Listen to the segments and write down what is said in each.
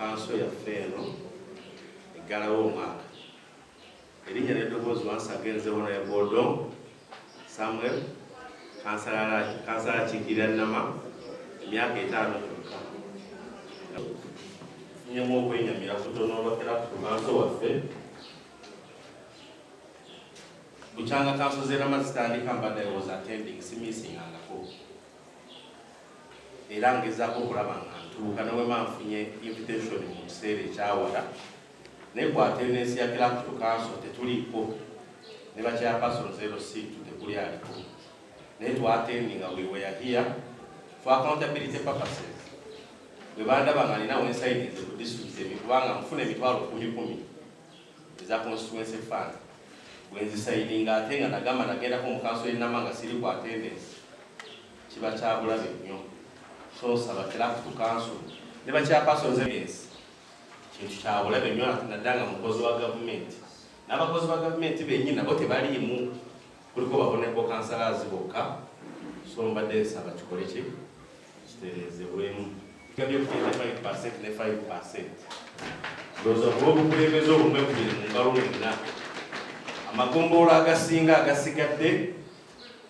Kanso yaffe eno eggalawo omwaka. Erinnya n'eddoboozi once again nze Honorable Odong Samuel, kansala akiikirira Nama emyaka 50 gyokka. Nfunyemu okwenyamira kutono olwa ku kanso waffe. Bukyanga kanso z'e Nama zitandika, mbadde I was attending, simisingangako, era ngezaako okulaba nga ntuuka newema nfunye invitation mu kiseera ekyawala, naye ku attendance ya clerk to council tetuliiko, ne ba chairperson 06 tekuli aliko, naye twattendinga. We were here for accountability purposes. Bwe bandaba nga nina wensayininze ku district emi, kubanga nfuna emitwalo kumi kumi eza constituency fund, bwe nzisayininga ate nga nagamba nagendako mu kanso y'e Nama nga siri ku attendance, kiba kyabulabe nnyo. So nsaba clerk to council ne ba chairpersons, kintu kyabulabe nnyo, naddala nga mukozi wa gavumenti. N'abakozi ba gavumenti bennyini nabo tebaliimu, kuliko ba honorable councillors bokka. So mbadde nsaba kikole ki kitereezebwemu. Gabye 5% ne 5%, ndowooza kuba obukulembeze obumwekubire mu ngalo mwenna. Amagombolola agasinga agasigadde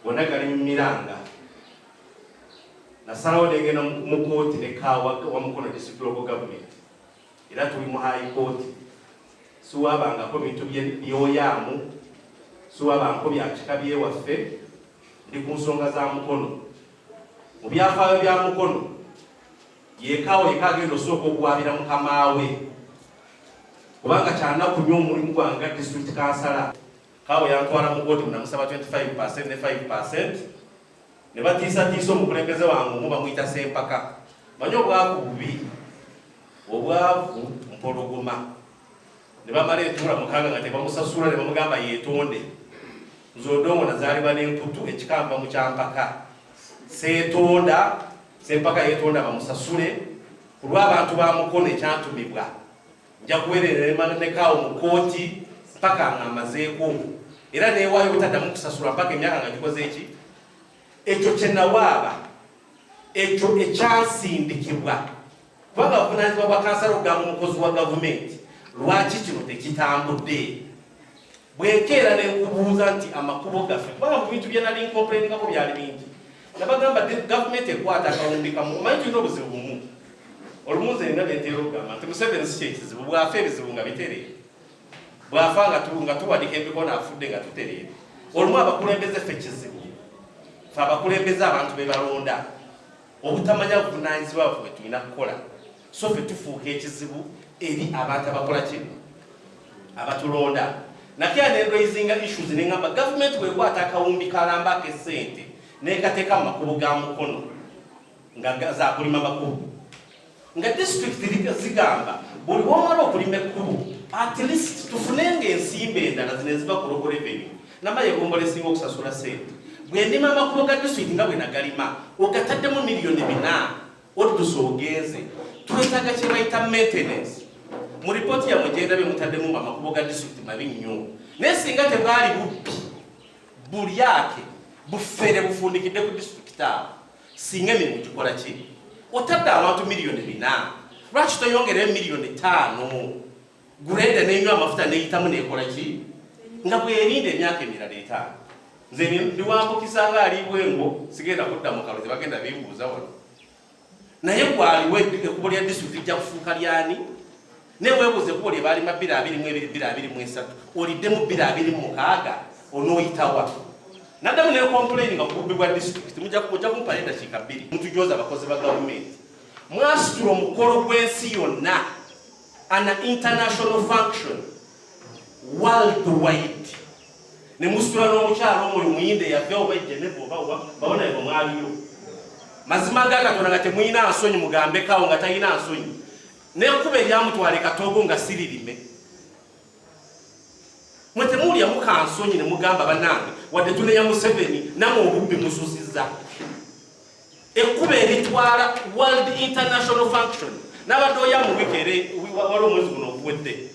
gonna gali mu miranga. Nasalawo negenda mu kooti ne kaawa wa Mukono District Local Government, era tuli mu High Court. Siwabangako bintu byoyaamu, siwabangako bya kika byewaffe, ndi ku nsonga za Mukono. Mu byafaayo bya Mukono, yekaawo yeka agenda osooka okuwabira mukamaawe, kubanga kyanaku nnyo omulimu gwange nga district kansala. Kaawo yantwala mu kooti, munamusaba 25% ne 5%, ne batiisatiisa omukulembeze wange omu bamuyita Sempaka. Manyi obwavu bubi, obwavu mpologoma. Ne bamala entuula 6 nga tebamusasula, ne bamugamba yeetonde. Nze Odongo nazaalibwa n'enkutu, ekikampa mu kyampaka, seetonda. Sempaka yeetonda bamusasule ku lw'abantu ba Mukono. Ekyantumibwa, nja kuweerera nekaawo mu kooti mpaka nga amazeeko, era neewaayo obutaddamu kusasula mpaka emyaka nga gikoze eki. Ekyo kyenawaaba, ekyo ekyansindikibwa, kubanga buvunanyizibwa bwa kansala okugamba omukozi wa gavumenti lwaki kino tekitambudde. Bwenkeera nenkubuuza nti amakubo gaffe, kubanga mu bintu byenali ncomplainingako byali bingi, nabagamba gavumenti ekwata akawumbi kamu. Omanyi tulina obuzibu bumu. Olumu nze nina benteera okugamba nti Museveni si kyekizibu, bwafa ebizibu nga bitereere, bwafa nga tuwanika emikono afudde nga tutereere. Olumu abakulembeze ffe kizibu, fe abakulembeze abantu be balonda, obutamanya buvunanyizibwa bwaffe bwe tulina kukola, so ffe tufuuka ekizibu eri abantu abakola ki, abatulonda. Nakera nenraisinga issues, neŋamba gavumenti bwekwata akawumbi kalamba ak'essente nekateeka mu makubo ga Mukono nga zakulima makubo, nga district zigamba buli womala okulima ekkubo, at least tufunenga ensimbi endala zino eziva ku local revenue. Namba yegombola esinga okusasula sente. Bwe ndima amakubo ga district nga bwe nagalima, ogataddemu miliyoni 400, otutusa ogenze, twetaaga kye bayita maintenance. Mu ripooti yammwe gyendabye mutaddemu amakubo ga district mabi nnyo, naye singa tebwali bubbi bulyake bufere bufundikidde ku disitulikiti awo, singa emirimu gikola ki. Otadde abantu miliyoni 400, lwaki toyongerayo miliyoni 5, grader nenywa amafuta neyitamu nekola ki nga bwerinda emyaka emirala 5? Nze ndiwambukisa nga ali bwengo, sigenda kudda mu kalo, tebagenda bimbuuza wano. Naye gwaliwo ekkubo lya disitulikiti lijja kufuuka lyani? Naye weebuuze, ekkubo lye baalima 2022, 2023, oliddemu 2026, onooyitawa? Naddamu ne complain nga ku bubbi bwa disitulikiti. Mujja kumpala eddakiika 2. Mutujoza abakozi ba gavumenti, mwasitula omukolo gw'ensi yonna, an international function worldwide, ne musitula n'omukyalo omwoyo muyinde yave oba Geneva oba wa, babona bwe mwaliyo. Mazima ga Katonda, nga temulina nsonyi, mugambekawo nga talina nsonyi n'ekkuba eryamutwala ekatoogo nga siririme. Mwe temulyamu kansonyi ne mugamba, "Bannange, wadde tuneya Museveni, namwe obubbi mususiza." Ekkuba eritwala world international function, n'abadde oya mu wiiki ere wali omwezi guno oguwedde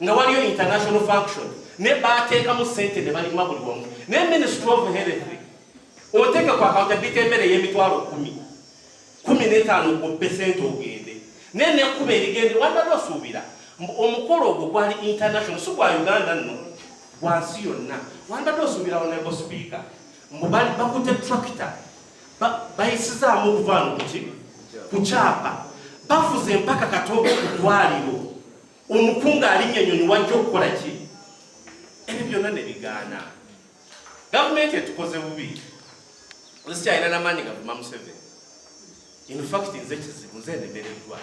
nga waliyo international function, ne bateekamu sente ne balima buli wamu. Naye Ministry of Health oteeke ku accountability emmere ey'emitwalo 10, 15, obbe sente ogende. Naye nekkuba erigende wandibadde osuubira mbu omukolo ogwo gwali international, si gwa Uganda nno, gwa nsi yonna. Wandibadde osuubira, honorable speaker, mbu bakutte tractor, bayisizaamu okuva wano kuki ku kyapa, bafuze empaka Katoogo ku ddwaliro, omukungu alinnya ennyonyi wajja okukola ki? Ebyo byonna ne bigaana. Gavumenti etukoze bubi. Nze sikyalina namaanyi gavuma Museveni. In fact, nze kizibu, nze ndemereddwa,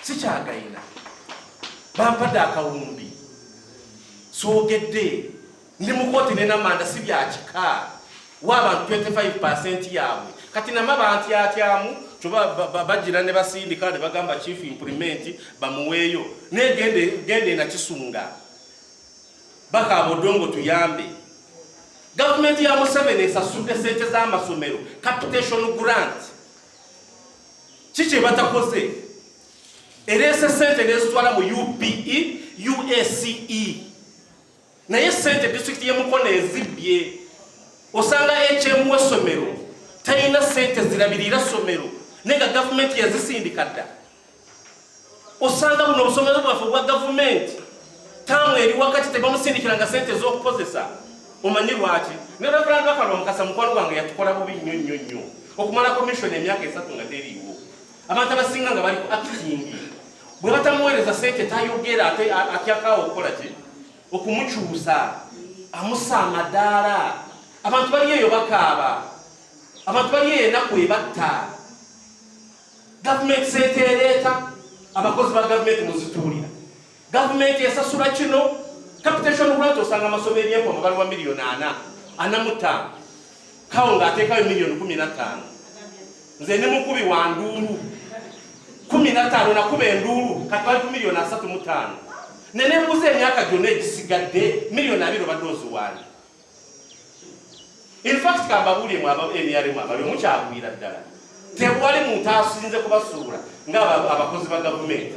sikyagayina. Bampadde akawumbi, soogedde, ndi mu kooti nenamanda, si byakika wa abantu 25 yaabwe. Kati nama bantyatyamu kyoba bagira ne basindika ne bagamba chief implement bamuweeyo, naye gende nakisunga bakaaba Odongo tuyambe. Gavumenti ya Museveni esasudde sente z'amasomero, capitation grant, kiki batakoze? Ereese sente nezitwala mu UPE, UACE, naye sente disitulikiti y'emukono ezibbye. Osanga HM w'essomero talina sente zirabirira ssomero, naye nga gavumenti yazisindika dda. Osanga buno obusomero bwaffe bwa gavumenti, taamu eri wakati tebamusindikiranga sente ez'okukozesa. Omanyi lwaki? Ne Reverend Bakalwa Mukasa, mukwano gwange, yatukola bubi nnyo nnyo nnyo okumala commission emyaka 3 nga teriiwo. Abantu abasinga nga bali ku acting, bwe batamuweereza sente tayogera, ate atyakaawo okukola ki? Okumukyusa, amusa amadaala. Abantu bali eyo bakaaba, abantu bali eyo enaku ebatta. Gavumenti sente ereeta, abakozi ba gavumenti muzituulira. Gavumenti esasula kino capitation grant, osanga amasomero ebyempoma baliwa miliyoni 4, 45, kawo ng'ateekayo miliyoni 15. Nze ndi mukubi wa nduulu, 15 nakuba enduulu, kati bali ku miliyoni 35. Neneebuuza, emyaka gyonna egisigadde miliyoni 20 obadde oziwaani? In fact, kambabuulire mu aba NRM abali omukyagwira ddala, tewali muntu asinze kubasuula nga abakozi ba gavumenti.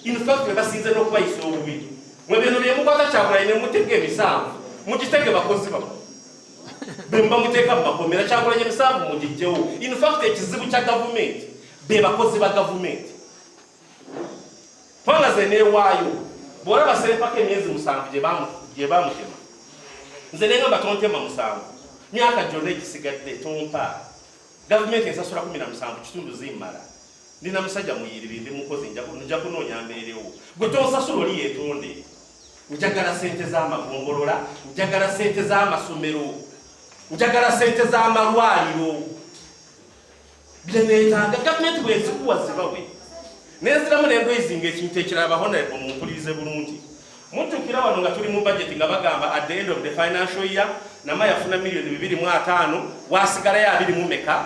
In fact, be basinze n'okubayisa obubi. Mwe bino byemukwata Kyagulanyi ne mutega emisanvu, mugitege bakozi bammwe bemuba muteeka mu makomera. Kyagulanyi emisanvu mugijjewo. In fact, ekizibu kya gavumenti be bakozi ba gavumenti, kubanga ze neewaayo. Bw'olaba sempaka emyezi 7 gye bamutema, nze nengamba tontema musanvu, myaka gyonna egisigadde tompa. Gavumenti ensasula 17 kitundu zimmala. Ndina musajja muyiribi, ndi mukozi, nja kunoonya mbeerewo. Gwe tonsasula, oli yeetonde. Njagala sente z'amagombolola, njagala sente z'amasomero, njagala sente z'amalwaliro. Byeneetaaga gavumenti bwezikuwa zibawe. Nenziramu nendoizinga ekintu ekirala. Ba honorable, mumpulirize bulungi. Mujjukira wano nga tuli mu budget nga bagamba at the end of the financial year nama yafuna miliyoni 250, wasigalayo abiri mu meka?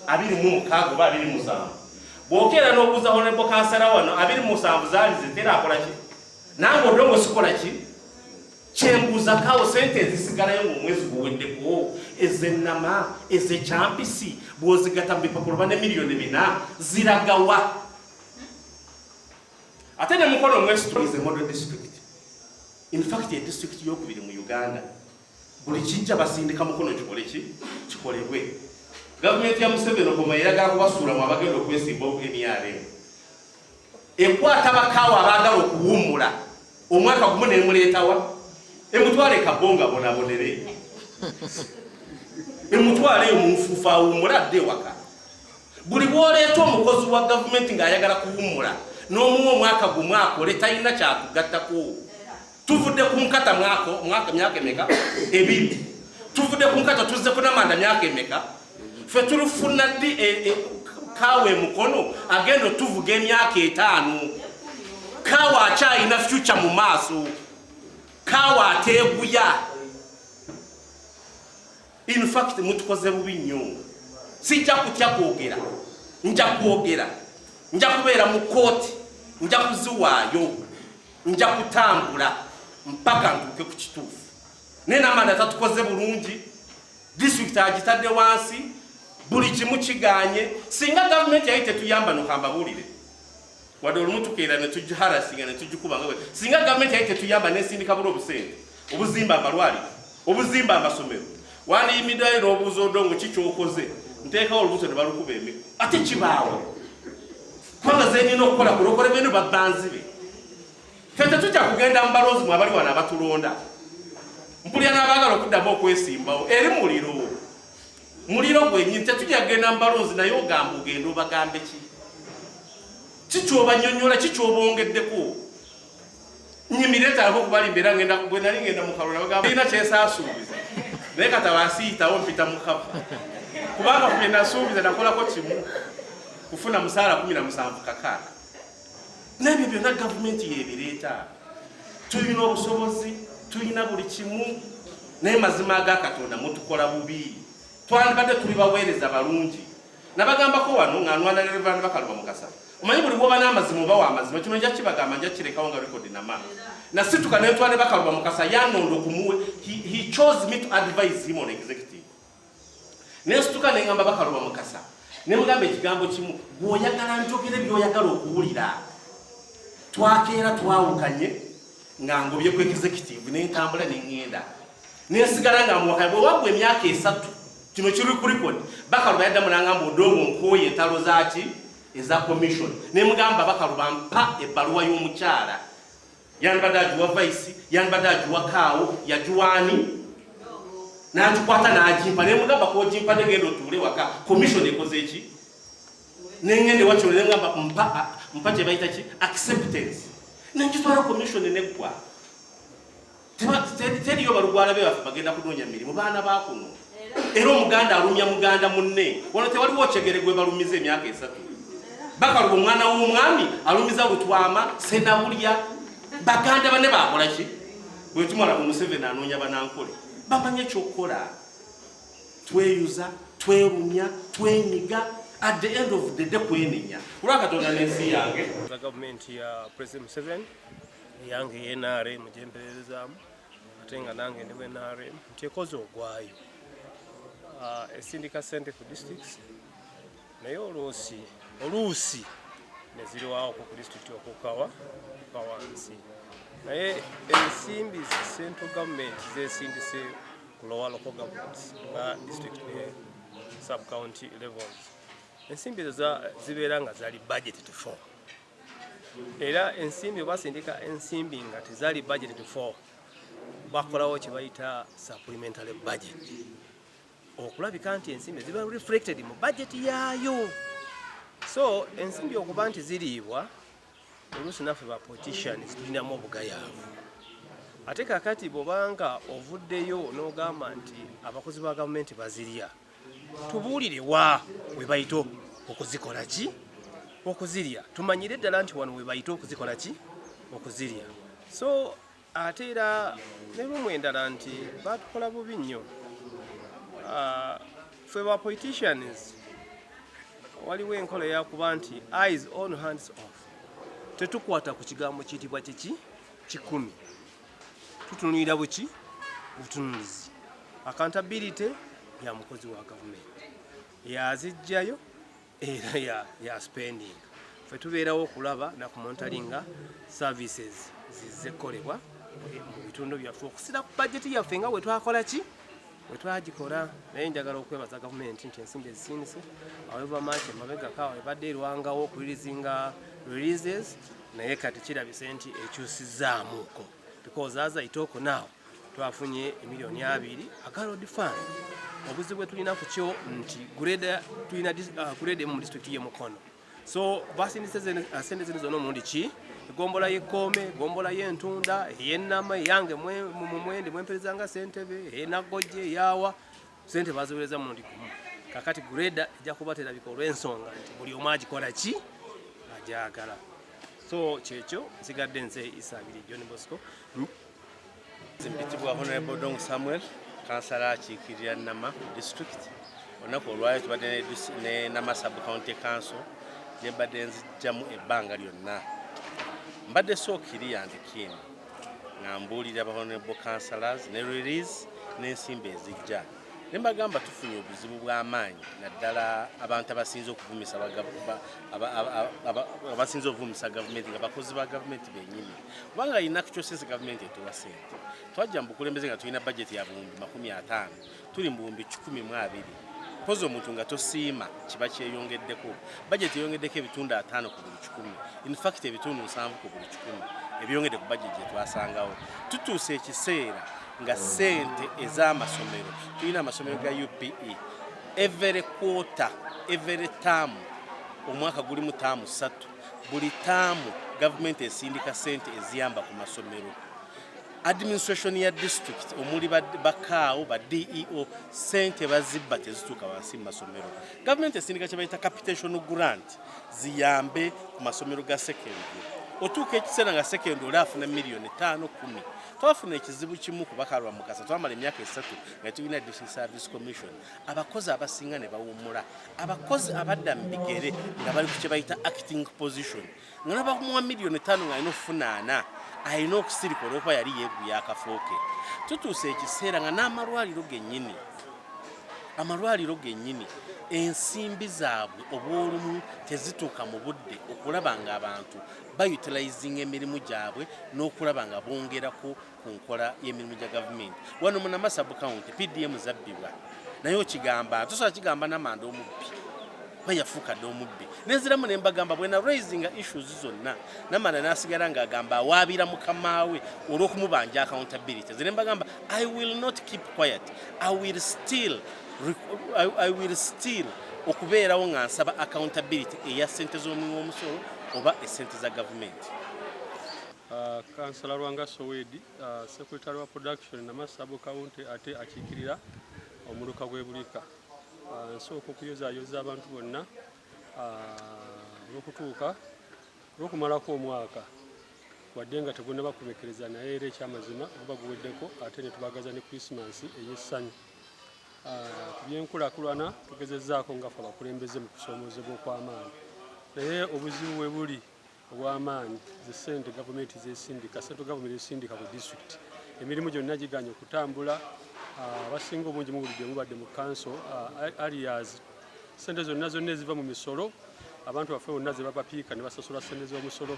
26 oba 27. Bw'okeera n'obuuza honorable kansala wano, 27 zaali zitera akola ki? Nange Odongo sikola ki? Kyembuuzakaawo, sente ezisigalayo ng'omwezi guweddeko, ez'ennama, ez'ekyampisi, bw'ozigata mu bipapula oba ne miliyoni 4, ziragawa? Ate ne Mukono Mwesitu is a model district. In fact, e district yokubiri mu Uganda. Buli kijja basindika Mukono kikole ki? Kikolebwe. Gavumenti ya Museveni okoma eyagala kubasuula mu abagenda okwesimba oku NRM, ekwata bakaawa abaagala okuwummula omwaka gumu nemuleetawa, emutwale Kabonga bonabonere, emutwale eyo munfuufu awummule adde ewaka. Buli bw'oleeta omukozi wa gavumenti ng'ayagala kuwummula n'omuwa omwaka gumu akole, talina kyatugattako. Tuvudde ku nkata mwaka myaka emeka? 2. Tuvudde ku nkata, tuzze ku Namanda myaka emeka? Ffe tulufuna ddi kaawa emukono agenda otuvuga emyaka 5? Kaawa akyalina future mu maaso, kaawa ateeguya. In fact, mutukoze bubi nnyo. Sijja kutya kwogera, nja kwogera, nja kubeera mu kooti, nja kuziwaayo, nja kutambula mpaka ntuuke ku kituufu. Naye Namanda tatukoze bulungi, disitulikiti agitadde wansi, buli kimu kiganye. Singa gavumenti yali tetuyamba, nokambabuulire, wadde olumu tukeera ne tugiharasinga ne tugikuba nga singa gavumenti yali tetuyamba nesindika buli obusente obuzimba amalwaliro, obuzimba amasomero, wandiyimiddeyo n'obuuza Odongo, ki kyokoze? Nteekawo olubuto ne balukuba emiggo. Ate kibaawo. Kubanga zenina okukola ku local revenue babbanzibe. Ffe tetujja kugenda mu balonzi mwe abali wano abatulonda. Mpulira n'abaagala okuddamu okwesimbawo eri muliro. Muliro gwennyini tetujja kugenda mu balonzi naye ogamba ogenda obagambe ki? Kikyobanyonyola kikyobongeddeko. Nyimirire talako okubalimba era ngenda bwe nali ngenda mu kalulu nabagamba sirina kye nsaasuubiza naye kati awo asiyitawo mpita mu kava kubanga ku bye nasuubiza nakolako kimu kufuna musaala 17 kakaaga n'ebyo byonna gavumenti yebireeta tulina obusobozi tulina buli kimu naye mazima aga Katonda mutukola bubi twandibadde tuli baweereza balungi Nabagambako wano nga nwana ne Reverend Bakaluba Mukasa. Omanyi buli woba n'amazima oba w'amazima kino nja kibagamba nja kirekawo nga record nama. Nasituka ne ntwala ne Bakaluba Mukasa yanonda okumuwe he chose me to advise him on executive. Nesituka ne ngamba Bakaluba Mukasa ne mugamba ekigambo kimu gw'oyagala njogere by'oyagala okuwulira. Twakeera twawukanye nga ngobye ku executive ne ntambula ne ŋŋenda ne nsigala nga muwakanya bwe waggwa emyaka esatu kino kiri ku record Bakaluba yaddamu n'angamba Odongo nkooye entalo zaaki eza commission ne mugamba Bakaluba mpa ebbaluwa y'omukyala yandibadde agiwa vice yandibadde agiwa kaawo yagiwaani n'agikwata n'agimpa ne mugamba kogimpa negenda otuule waka commission ekoze eki nengende wakino nengamba mpa mpa kye bayita ki acceptance nengitwala commission neggwa teriyo balugwala be baffe bagenda kunoonya mirimu baana bakuno era omuganda alumya muganda munne wano tewaliwo kyegere gwe balumiza emyaka esatu bakaluba omwana w'omwami alumiza lutwama senabulya baganda bane bakola ki bwetumala ku Museveni anoonya banankole bamanye ekyokukola tweyuza twerumya twenyiga at the end of the day kwenenya kulwa Katonda n'ensi yange za gavumenti ya President Museveni eyange eye NRM gyempererezaamu ate nga nange ndi NRM nti ekoze ogwayo esindika sente ku districts naye oluusi oluusi ne ziriwawo ku district okukawa wansi naye ensimbi central government zesindise ku lower local governments nga district ne sub county levels ensimbi ezo zibeera nga zali budgeted for era ensimbi basindika ensimbi nga tezali budgeted for bakolawo kye bayita supplementary budget okulabika nti ensimbi ziba reflected mu budget yaayo so ensimbi okuba nti ziriibwa oluusi naffe ba politicians tulinamu obugayaavu ate kakati bw'obanga ovuddeyo n'ogamba nti abakozi ba gavumenti bazirya tubuulire wa we bayita okuzikola ki okuzirya tumanyire ddala nti wano we bayita okuzikola ki okuzirya so ate era ne lumu endala nti batukola bubi nnyo ffe ba politicians waliwo enkola eyakuba nti eyes on hands off tetukwata ku kigambo kiyitibwa kiki kikumi tutunulira buki butunulizi accountability ya mukozi wa gavumenti yazijjayo era ya, ya spending ffe tubeerawo okulaba nakumonitoringa services zizze kukolebwa mu bitundu byaffe okusira ku bajeti yaffe nga bwe twakola ki bwe twagikola naye njagala okwebaza gavumenti nti ensimbi ezisindise however much emabegako awo ebadde erwangawo okureleasinga releases naye kati kirabise nti ekyusizaamuuko because as I talk now twafunye emiliyoni abiri aga road fund obuzibu bwe tulina ku kyo nti grader tulina grader mu district ye Mukono so basindise sente zino zonna omulundi ki egombola y'ekkoome egombola y'entunda ey'ennama eyange mu mwende mwemperezanga ssentebe eyenagojje eyawa sente baziwereza mulundi gumu kakati grader ejja kuba terabika olw'ensonga nti buli omu agikola ki agyagala so kyekyo nsigadde nze Isabiri John Bosco. Mpitibwa Honorable Dong Samuel, kansala akiikirira Nama district. Olunaku olwaleero tubadde ne Nama Sub County Council gye mbadde nzijjamu ebbanga lyonna. Mbadde so clear and keen nga mbuulira ba honorable councillors ne release n'ensimbi ezijja ne mbagamba tufunye obuzibu bw'amaanyi naddala abantu abasinze okuvumisa abasinze okuvumisa gavumenti nga bakozi ba gavumenti bennyini kubanga alina kukyosesa gavumenti etuwa sente twajja mu bukulembeze nga tulina bajeti ya 250,000 tuli mu 120,000. Mpozi omuntu nga tosiima kiba kyeyongeddeko. Bajeti eyongeddeko ebitundu 50 ku buli 100, in fact ebitundu 70 ku buli 100 ebyongedde ku bajeti gye twasangawo. Tutuuse ekiseera nga ssente ez'amasomero, tulina amasomero ga UPE, every quarter, every term, omwaka gulimu taamu 3, buli taamu gavumenti esindika ssente eziyamba ku masomero. Administration ya district omuli bakaawo ba DEO, sente bazibba, tezituuka wansi mu masomero. Gavumenti esindika kye bayita capitation grant ziyambe ku masomero ga secondary. Otuuka ekiseera nga secondary oli afuna miliyoni 5, 10. Twafuna ekizibu kimu ku bakalwa Mukasa, twamala emyaka 3 nga tulina District Service Commission, abakozi abasinga ne bawummula, abakozi abadda mu bigere nga bali ku kye bayita acting position, nga nabamuwa miliyoni 5 nga alina okufuna 4, alina okusirika olwokuba yali yeeguya akafooke. Tutuuse ekiseera nga n'amalwaliro gennyini, amalwaliro gennyini ensimbi zaabwe obwolumu tezituuka mu budde okulaba nga abantu bautilizinga emirimu gyabwe n'okulaba nga bongerako ku nkola y'emirimu gya gavumenti. Wano mu Nama sub county PDM zabbibwa, naye okigamba tosobola kigamba Namanda omubbi kuba yafuuka dde omubbi. Nenziramu ne mbagamba bwena raisinga issues zonna, Namanda n'asigala ng'agamba awaabira mukamaawe olw'okumubanja accountability. Nze ne mbagamba, I will not keep quiet, I will still okubeerawo nga nsaba accountability eya ssente z'omuwi w'omusolo oba essente za gavumenti. Kansala Lwanga Sowedi, secretary wa production Nama sub county, ate akiikirira omuluka gw'e Bulika. Nsooka okuyozaayoza abantu bonna olw'okutuuka olw'okumalako omwaka, wadde nga tegunnaba kumekereza, naye era ekyamazima guba guweddeko, ate ne tubagaza ne Krisimansi ey'essanyu. Ku byenkulaakulana tugezezzaako nga ffe abakulembeze mu kusoomoozebwa okw'amaanyi, naye obuzibu bwe buli obw'amaanyi ze ssente gavumenti zesindika, central government esindika ku disitulikiti. Emirimu gyonna giganye okutambula. Abasinga obungi mubulidde mubadde mu council arrears, sente zonna zonna eziva mu misolo abantu baffe bonna ze babapiika ne basasula sente z'omusolo,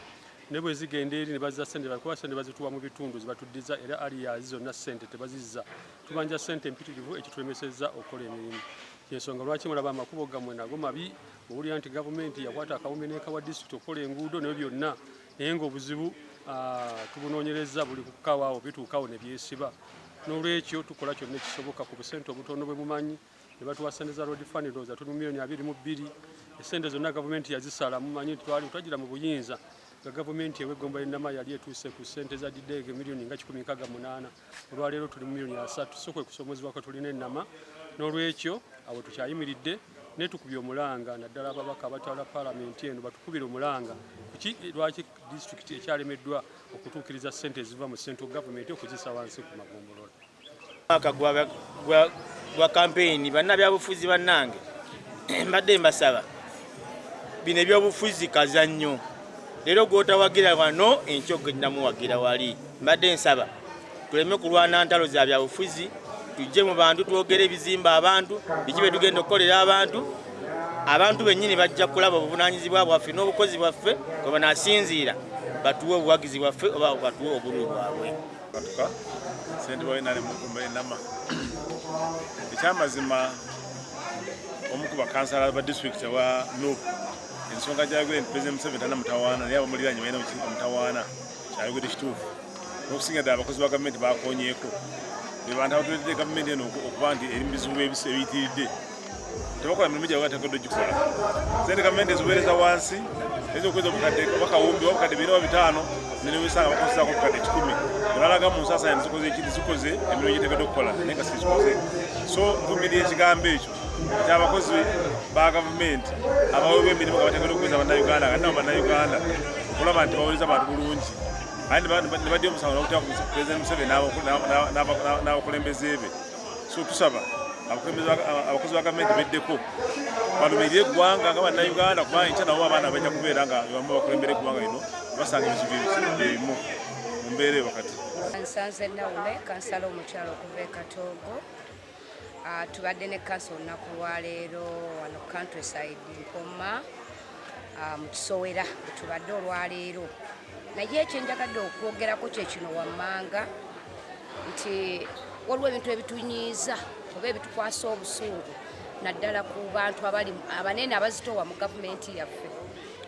ne bwe zigenda eri ne bazza sente, kuba sente bazituwa mu bitundu zibatuddiza, era arrears zonna sente tebazizza. Tubanja sente empitirivu ekitulemesezza okukola emirimu. Kyensonga lwaki mulaba amakubo gammwe nago mabi. Owulira nti gavumenti yakwata akawumbi n'ekawa disitulikiti okukola enguudo nayo byonna, naye ng'obuzibu tubunoonyereza buli kukawaawo bituukawo ne byesiba. N'olwekyo tukola kyonna ekisoboka ku busente obutono bwe mumanyi ne batuwa sente za road fund. Ndowooza tuli mu miliyoni 22. Esente zonna gavumenti yazisala. Mumanyi nti twali twagira mu buyinza nga gavumenti ewa egomba y'ennama yali etuuse ku sente za DDEG miliyoni nga 168. Olwaleero tuli mu miliyoni 30. So kwe kusoomozebwa kwe tulina ennama. N'olwekyo awo tukyayimiridde naye tukubye omulanga, naddala ababaka abatwala paalamenti eno batukubire omulanga kuki lwaki disitulikiti ekyalemeddwa okutuukiriza ssente eziva mu central government okuzisa wansi ku magombolola. Mwaka gwa kampeyini, bannabyabufuzi bannange, mbadde mbasaba, bino ebyobufuzi kazannyo. Leero gwotawagira wano, enkyo genamuwagira wali. Mbadde nsaba tuleme kulwana ntalo za byabufuzi, tujje mu bantu, twogere ebizimba abantu, biki bye tugenda okukolera abantu. Abantu bennyini bajja kulaba obuvunanyizibwa bwaffe n'obukozi bwaffe kwe banaasinziira batuwe obuwagizi bwaffe oba batuwe obululu bwabwe. Katuka ssentebe wa NRM Nama. Ekyamazima, omu ku bakansala ba disitulikiti wa NUP, ensonga gyayogere nti President Museveni talina mutawaana, naye abamuliraanye balina omutawaana, kyayogedde kituufu. N'okusinga ddala abakozi ba gavumenti bakonyeeko, be bantu abatuletedde gavumenti eno okuba nti eri mu bizibu ebiyitiridde. Tebakola mirimu gyabwe bateekeddwa ogikola. Sente gavumenti eziweereza wansi eyinza okuweza obukadde oba kawumbi oba obukadde 2 oba 5, newesanga bakozesaako obukadde 100 ne balaga mu nsaasaanya zikoze ekindi, zikoze emirimu gyeteekeddwa okukola naye nga sizikoze. So nvumirira ekigambo ekyo ekyabakozi ba gavumenti abaweebwa emirimu nga bateekeddwa okuweereza Bannayuganda, nga nabo Bannayuganda, okulaba nti baweereza abantu bulungi, ate ne badya omusango n'okutya ku President Museveni n'abakulembeze be. So tusaba abakozi ba gavumenti beddeko balumirire eggwanga nga Bannayuganda, kubanga enkya nabo abaana bajja kubeera nga bamu bakulembera eggwanga lino, basanga ebizibu ebimu mu mbeera eyo wakati. Nsanze Naume, kansala omukyalo okuva e Katoogo. Tubadde ne kanso olunaku lwaleero wano countryside Mpoma, mu Kisowera tubadde olwaleero, naye ekyenjagadde okwogerako kyekino wammanga nti waliwo ebintu ebitunyiiza oba ebitukwasa obusungu. Naddala ku bantu abali abanene abazitowa mu gavumenti yaffe,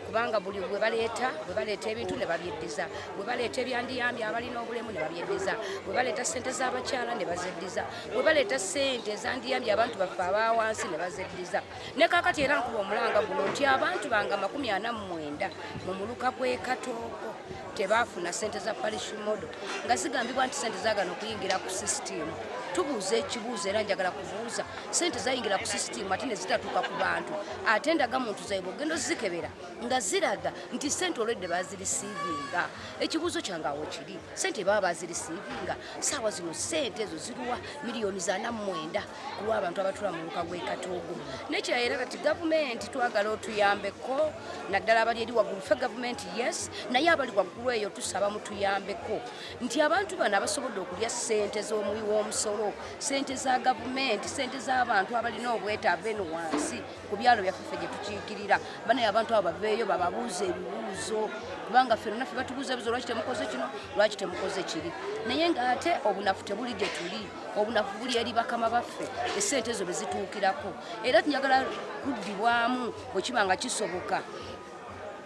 kubanga buli bwe baleeta bwe baleeta ebintu ne babyeddiza, bwe baleeta ebyandiyambye abalina obulemu ne babyeddiza, bwe baleeta ssente z'abakyala ne bazeddiza, bwe baleeta ssente ezandiyambye abantu baffe aba wansi ne bazeddiza. Ne kaakati era nkuba omulanga guno nti abantu bange 49 mu muluka gw'e Katoogo tebaafuna ssente za parish model, nga zigambibwa nti ssente zaagana okuyingira ku sisitiimu. Tubuuza ekibuuzo, era njagala kubuuza, ssente zayingira ku sisitiimu ate ne zitatuuka ku bantu, ate endagamuntu zaibwe ogenda ozikebera nga ziraga nti ssente olwedde bazirisiivinga. Ekibuuzo kyange awo kiri, ssente baba bazirisiivinga, saawa zino ssente ezo ziruwa? Miliyoni 49 ku lw'abantu abatula mu muluka gw'e Katoogo. Nekirala era kati gavumenti twagala otuyambeko, naddala abali eri waggulu. Ffe gavumenti yes, naye abali waggulu eyo tusaba mutuyambeko nti abantu bano abasobodde okulya ssente z'omuwi w'omusolo, ssente za gavumenti, ssente z'abantu abalina obwetaavu eno wansi ku byalo byaffe ffe gye tukiikirira, banaye abantu abo baveeyo bababuuze ebibuuzo, kubanga ffe naffe batubuuza ebibuuzo, lwaki temukoze kino, lwaki temukoze kiri? Naye ng'ate obunafu tebuli gye tuli, obunafu buli eri bakama baffe essente ezo bwe zituukirako. Era njagala kuddibwamu bwe kiba nga kisoboka,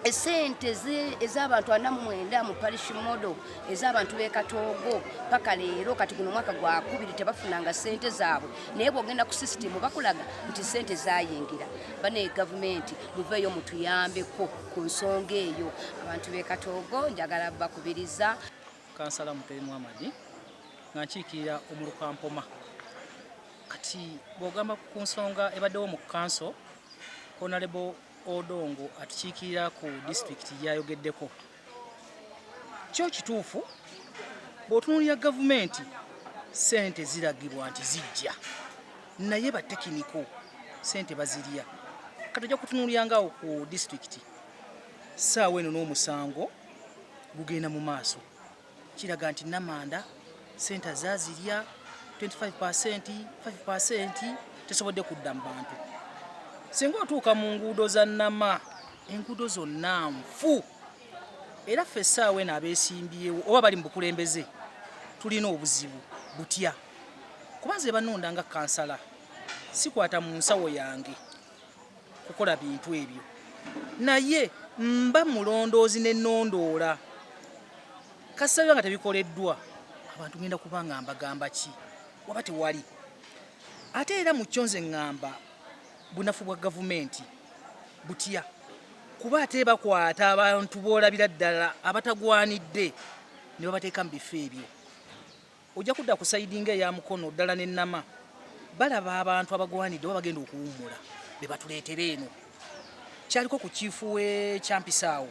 esente ez'abantu 49 mu parish model ez'abantu b'e Katoogo, paka leero kati guno omwaka gwakubiri tebafunanga sente zaabwe, naye bw'ogenda ku sisitimu bakulaga nti sente zayingira. Bane gavumenti muveeyo mutuyambeko ku nsonga eyo. Abantu b'e Katoogo njagala bakubiriza. Kansala Mutebi Muhamadi, nga nkiikirira omuluka Mpoma. Kati bw'ogamba ku nsonga ebaddewo mu kanso, Honorable Odongo atukiikirira ku disitulikiti gyayogeddeko, kyo kituufu. Bw'otunuulira gavumenti, ssente ziragibwa nti zijja, naye ba technical ssente bazirya. Kati ojja kutunuulira ngaawo ku disitulikiti saawa eno n'omusango gugenda mu maaso, kiraga nti Namanda sente zaazirya 25, 5 tesobodde kudda mu bantu. Singa otuuka mu nguudo za Nama, enguudo zonna nfu. Era ffe essaawa eno abeesimbyewo oba bali mu bukulembeze tulina obuzibu butya, kuba nze banonda nga kansala sikwata mu nsawo yange kukola bintu ebyo, naye mba mulondoozi ne nondoola. Kasabya nga tebikoleddwa abantu, ngenda kuba nga mbagamba ki waba tewali? Ate era mu kyo nze ŋŋamba bunafu bwa gavumenti butya, kuba ate bakwata abantu boolabira ddala abatagwanidde ne babateeka mu bifo ebyo. Ojja kudda ku side nga eya Mukono ddala nennama, balaba abantu abagwanidde oba bagenda okuwummula be batuleetera. Eno kyaliko ku chief we Kyampisaawo,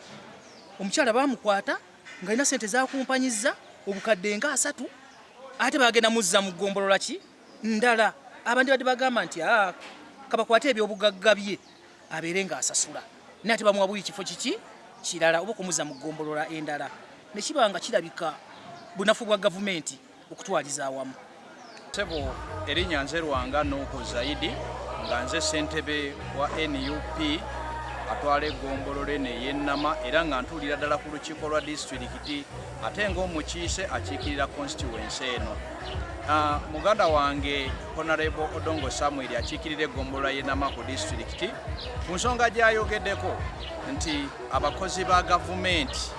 omukyala bamukwata ng'alina sente zakumpanyiza obukadde nga 30, ate bagenda muzza mu ggombolola ki ndala. Abandi badde bagamba nti aa kabakwate ebyobugagga bye abeere ng'asasula, naye ate bamuwa buli kifo kiki kirala oba okumuzza mu ggombolola endala, ne kiba nga kirabika bunafu bwa gavumenti okutwaliza awamu. Sebo, erinnya nze Lwanga Nuuhu Zaidi, nga nze ssentebe wa NUP atwala eggombolola eno ey'Ennama, era nga ntuulira ddala ku lukiiko lwa disitulikiti, ate ng'omukiise akiikirira constituency eno. Muganda wange Honorable Odongo Samuel akiikirira eggombolola y'Ennama ku disitulikiti, ku nsonga gy'ayogeddeko nti abakozi ba gavumenti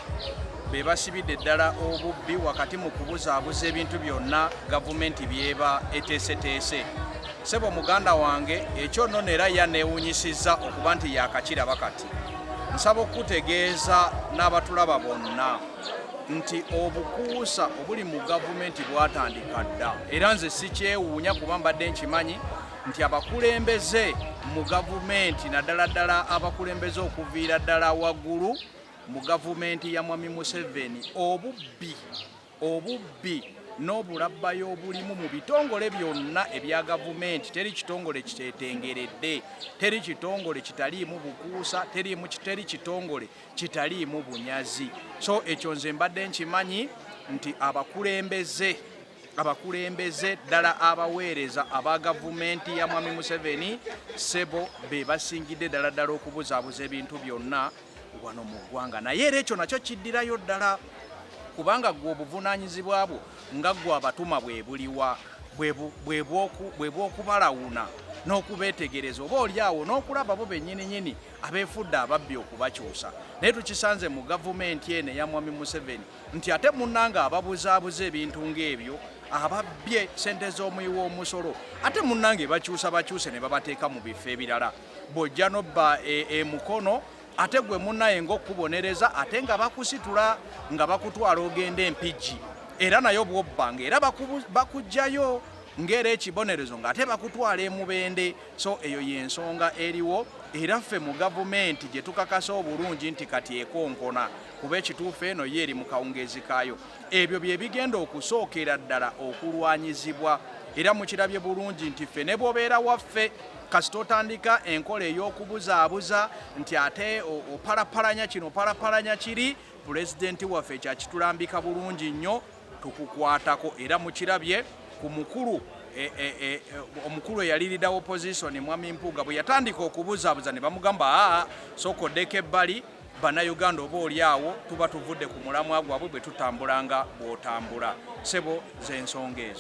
be basibidde ddala obubbi wakati mu kubuzaabuza ebintu byonna gavumenti byeba eteeseteese, sebo muganda wange, ekyo nno neera yaneewunyisizza okuba nti yakakiraba. Kati nsaba okutegeeza n'abatulaba bonna nti obukuusa obuli mu gavumenti bwatandika dda, era nze sikyewuunya kuba mbadde nkimanyi nti abakulembeze mu gavumenti, naddala ddala abakulembeze okuviira ddala waggulu mu gavumenti ya Mwami Museveni, obubbi n'obulabbayo obulimu mu bitongole byonna ebya gavumenti, teri kitongole kitetengeredde, teri kitongole kitaliimu bukuusa, teri kitongole kitaliimu bunyazi. So ekyo nze mbadde nkimanyi nti abakulembeze ddala abaweereza aba gavumenti ya Mwami Museveni, sebo, be basingidde ddala ddala okubuzaabuza ebintu byonna wano mu ggwanga. Naye era ekyo nakyo kiddirayo ddala, kubanga gwe obuvunaanyizibwa bwo nga ggwe abatuma bwe buliwa? Bwe bw'okubalawuna n'okubeetegereza oba oli awo n'okulaba bo bennyininyini abeefudde ababbi okubakyusa. Naye tukisanze mu gavumenti eno eya Mwami Museveni nti ate munnange ababuzaabuza ebintu ng'ebyo, ababbye sente z'omuwi w'omusolo, ate munnange bakyusa bakyuse ne babateeka mu bifo ebirala. Bw'ojja n'obba e Mukono, ate gwe munnaye ng'okubonereza, ate nga bakusitula nga bakutwala ogenda Empigi, era nayo bw'obba ng'era bakuggyayo ng'era ekibonerezo ng'ate bakutwala eMubende. So eyo y'ensonga eriwo, era ffe mu gavumenti gye tukakasa obulungi nti kati ekonkona, kuba ekituufu eno ye eri mu kawungeezi kaayo. Ebyo bye bigenda okusookera ddala okulwanyizibwa, era mukirabye bulungi nti ffe ne bw'obeera waffe, kasita otandika enkola ey'okubuzaabuza nti ate opalapalanya kino, opalapalanya kiri, pulezidenti waffe kyakitulambika bulungi nnyo, tukukwatako. Era mukirabye ku mukulu omukulu eyali leader opposition, Mwami Mpuuga, bwe yatandika okubuzaabuza ne bamugamba, "Aa, sooka oddeko ebbali." Bannayuganda oba oli awo tuba tuvudde ku mulamwa gwabwe bwe tutambula nga bw'otambula, sebo, z'ensonga ezo.